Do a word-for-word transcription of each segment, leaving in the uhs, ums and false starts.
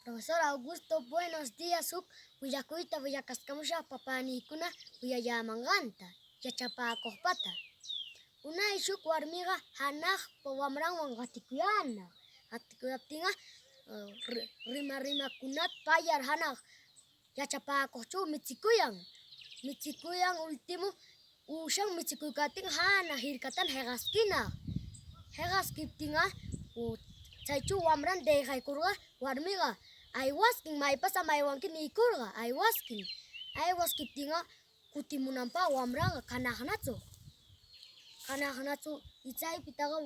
Profesor Augusto, buenos días. Huk willakuyta willakaskamushaq papäniykuna wiyayämanqanta yachapäkuqpata. Unay huk warmiqa hanaqpa wamranwan qatikuyänaq. Qatikuyaptinqa, eh, ri-, rima rimakunata payar hanaq yachapäkuqchö michikuyan. Michikuyan, último, üshan michikuykätin hanaq hirkatan hiqaskinaq. Hiqaskiptinqa, u, chaychö wamran dejaykurqa, warmiqa aywaskin, maypasam aywanki niykurqa, aywaskin. Aywaskiptinqa, kutimunanpä wamranqa kanaqnachö. Kanaqnachö, y chaypitaqa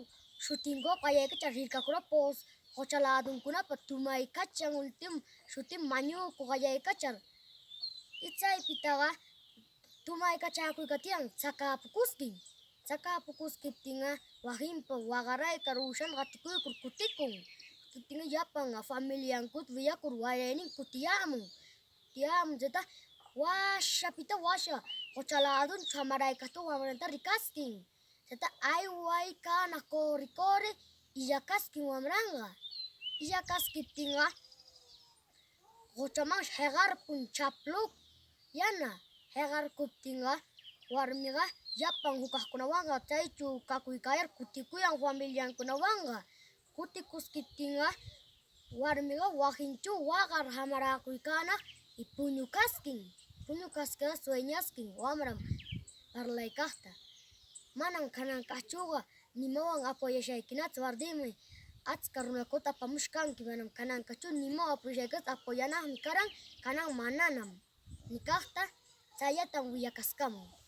shutinkuqa qayaykachar hirkakurapus, qucha laduncunapa tumaykachan, último shutin mañuku qayaykachar. Y chaypitaqa tumaykachäkuykatiyan, chakäpukuskin. Chakäpukuskiptinqa, wakinpa waqaraykar üshan qatikuykur kutikun. Kutikuptinqa, llapan familiankuta willakur, waraynin kutiyämun. Kutiyämun, chayta washapita washa qucha ladunchö jamaraykaqta wamranta rikaskin. Chayta aywaykänaq corre corre illakaskin wamranqa. Illakaskiptinqa, quchaman hiqarpun chapluq yana. Hiqarkuptinqa, warmiqa llapan hukaqkunawanqa chaychö kakuykäyar kutikuyan familiankunawanqa. Kutikuskiptinqa, warmiqa wakinchö waqar jamaräkuykäna y puñukaskin. Puñukaskiptinqa sueñaskin wamran parlaykaqta. Manam kanankachöqa nimawan apoyashaykinatsu, wardimi. Achka runakuta apamushkanki, manam kanankachö nimawan apoyashaykinatsu, apoyanaqmi karan, kanan mananam, nikaqta chayllatam willakaskamun.